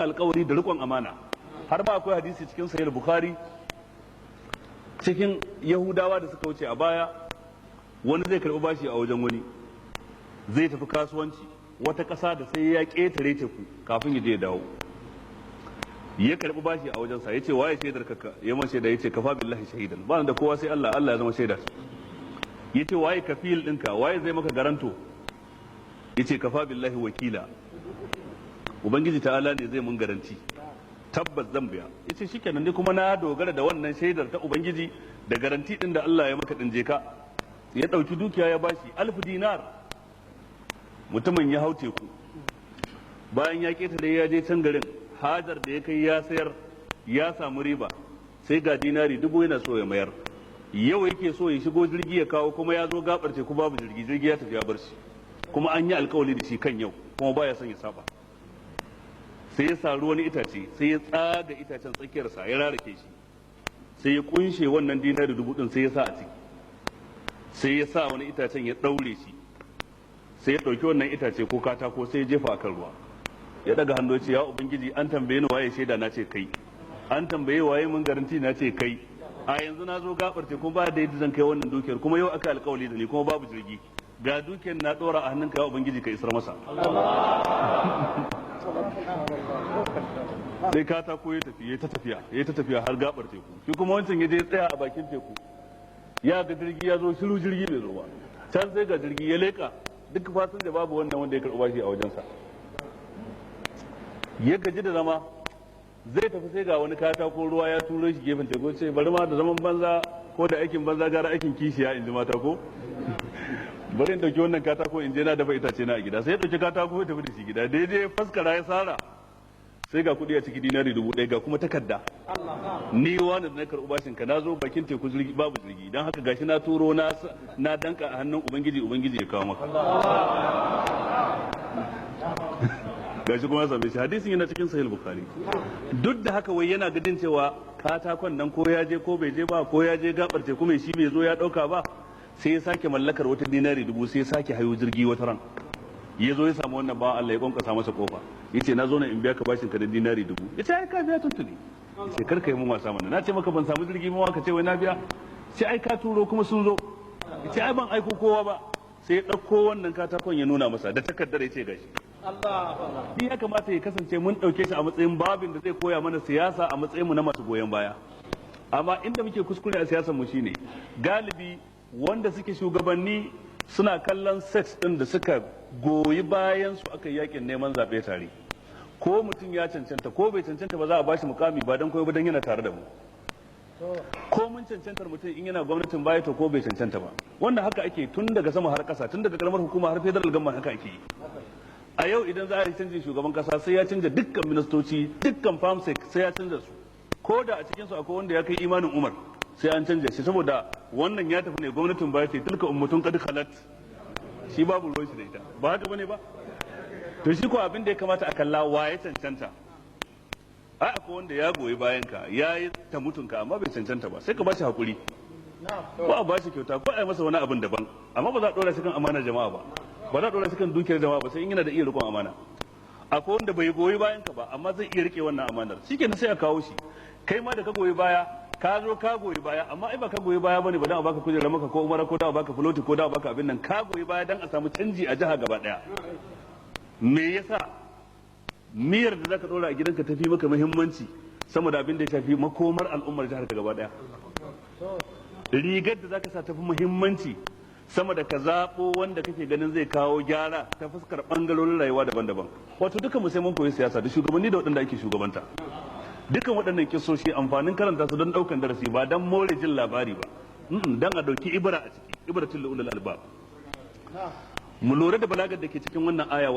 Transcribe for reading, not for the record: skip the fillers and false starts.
Alkawari da rikon amana. Har ma akwai hadisi cikin Sahih Bukhari, cikin Yahudawa da suka wuce a baya, wani zai karbi bashi a wajen wani, zai tafi kasuwanci wata ƙasa da sai ya ƙetare teku kafin ya je ya dawo. Ya karbi bashi a wajensa, ya ce, "Waye shaidar ka?" Ya man shaida, ya ce, "Kafa billahi shahidan, ba da kowa sai Allah, Allah ya zama shaida." Ya ce, "Waye kafil ɗinka? Waye zai maka garanto?" Ya ce, "Kafa billahi wakila, Ubangiji ta'ala ne zai mun garanti, tabbas zan biya." Yace, "Shikenan, ni kuma na dogara da wannan shaidar ta Ubangiji da garanti din da Allah ya maka din, je ka." Ya dauki dukiya ya bashi, 1000 dinar. Mutumin ya hau teku. Bayan ya ketare, ya je can garin, hajar da ya kai ya sayar, ya samu riba. Sai ga dinari 1000 yana so ya mayar. Yau yake so ya shigo jirgi ya kawo, kuma ya zo gabar teku, babu jirgi, jirgi ya tafi ya bar shi. Kuma an yi alkawali da shi kan yau, kuma baya son ya saba. Sai ya saru wani itace, sai ya tsaga itacen tsakiyarsa, ya rarake shi, sai ya kunshe wannan dinari 1000 din, sai ya sa a ciki. Sai ya sa wani itacen ya daure shi. Sai ya ɗauki wannan itace ko katako, sai ya jefa akan ruwa. Ya daga hannu, ce, "Ya Ubangiji, an tambaye ni waye shaida, na ce kai. An tambaye waye mun garanti, na ce kai. A yanzu na zo gabar teku, ba da yadda zan kai wannan dukiyar, kuma yau aka alkawali da ni, kuma babu jirgi. Ga dukiyar na dora a hannunka, ya Ubangiji, ka isar masa." Sai katako ya tafi, ya ta tafiya, ya ta tafiya har gabar teku. Shi kuma wancan ya je ya tsaya a bakin teku, ya ga jirgi ya zo, shiru, jirgi bai zo ba. Can sai ga jirgi, ya leka, duk fasinja babu wannan wanda ya karɓi bashi a wajensa. Ya gaji da zama, zai tafi, sai ga wani katako ruwa ya turo shi gefen teku. Ce, "Bari ma da zaman banza ko da aikin banza gara aikin kishiya," in ji mata ko. "Bari in dauki wannan katako in je na dafa itace na a gida." Sai ya dauki katako ya tafi da shi gida. Daidai faskara ya sara, sai ga kuɗi a ciki, dinari 1000, ga kuma takarda: "Ni wani da na karɓi bashin ka, na zo bakin teku, jirgi babu jirgi, don haka gashi na turo, na danka a hannun Ubangiji, Ubangiji ya kawo maka." Gashi kuma ya same shi. Hadisin yana cikin Sahih Bukhari. Duk da haka, wai yana gadin cewa katakon nan ko ya je ko bai je ba, ko ya je gabar teku mai shi bai zo ya dauka ba, sai ya sake mallakar wata dinari 1000, sai ya sake hayo jirgi. Wata ran ya zo ya samu wannan bawan Allah, ya kwankwasa masa kofa, yace, "Na zo na in biya ka bashin ka da dinari 1000." Yace, "Ai ka biya tuntuni." Yace, "Kar ka yi mun wasa mana, na ce maka ban samu jirgi ma, ka ce wai na biya." Sai, "Ai ka turo kuma sun zo." Yace, "Ai ban aiko kowa ba." Sai ya ɗauko wannan katakon ya nuna masa da takardar, ya ce, "Gashi." Shi ya kamata ya kasance mun ɗauke shi a matsayin babin da zai koya mana siyasa a matsayin mu na masu goyon baya. Amma inda muke kuskure a siyasar mu shine, galibi wanda suke shugabanni suna kallon sex din da suka goyi bayan su aka yi yakin neman zaɓe tare. Ko mutum ya cancanta ko bai cancanta ba, za a bashi mukami ba don koyo ba, don yana tare da mu. Ko mun cancantar mutum, in yana gwamnatin baya, to ko bai cancanta ba. Wannan haka ake tun daga sama har ƙasa, tun daga karamar hukuma har federal government, haka ake yi. A yau idan za a yi canjin shugaban kasa, sai ya canja dukkan ministoci, dukkan famsec sai ya canza su. Ko da a cikin su akwai wanda ya kai imanin Umar, sai an canja shi, saboda wannan ya tafi ne, gwamnatin baya ce, tilka ummatun qad khalat, shi babu ruwan shi da ita. Ba haka bane ba? To shi ko abin da ya kamata a kalla, wa ya cancanta? Ai akwai wanda ya goyi bayan ka, ya yi ta mutunka, amma bai cancanta ba. Sai ka bashi hakuri, ko a bashi kyauta, ko a yi masa wani abin daban. Amma ba za a dora shi kan amanar jama'a ba, ba za a dora shi kan dukiyar jama'a ba, sai in yana da iya rikon amana. Akwai wanda bai goyi bayan ka ba, amma zai iya rike wannan amanar. Shikenan, sai a kawo shi. Kai ma da ka goyi baya, ka zo ka goyi baya, amma ai ba ka goyi baya bane ba dan a baka kujerar Maka ko umara, ko da a baka filoti, ko da a baka abin nan. Ka goyi baya dan a samu canji a jiha gaba daya. Me yasa miyar da zaka dora a gidanka tafi maka muhimmanci sama da abin da ya shafi makomar al'ummar jihar ka gaba daya? Rigar da zaka sa tafi muhimmanci sama da ka zaɓo wanda kake ganin zai kawo gyara ta fuskar ɓangarorin rayuwa daban-daban? Wato duka mu sai mun koyi siyasa, da shugabanni da waɗanda ake shugabanta. Dukan waɗannan kisoshi, amfanin karanta su don ɗaukan darasi, ba don more jin labari ba, don a ɗauki ibra a ciki, ibratul ulul albab. Mu lura da balagar da ke cikin wannan aya.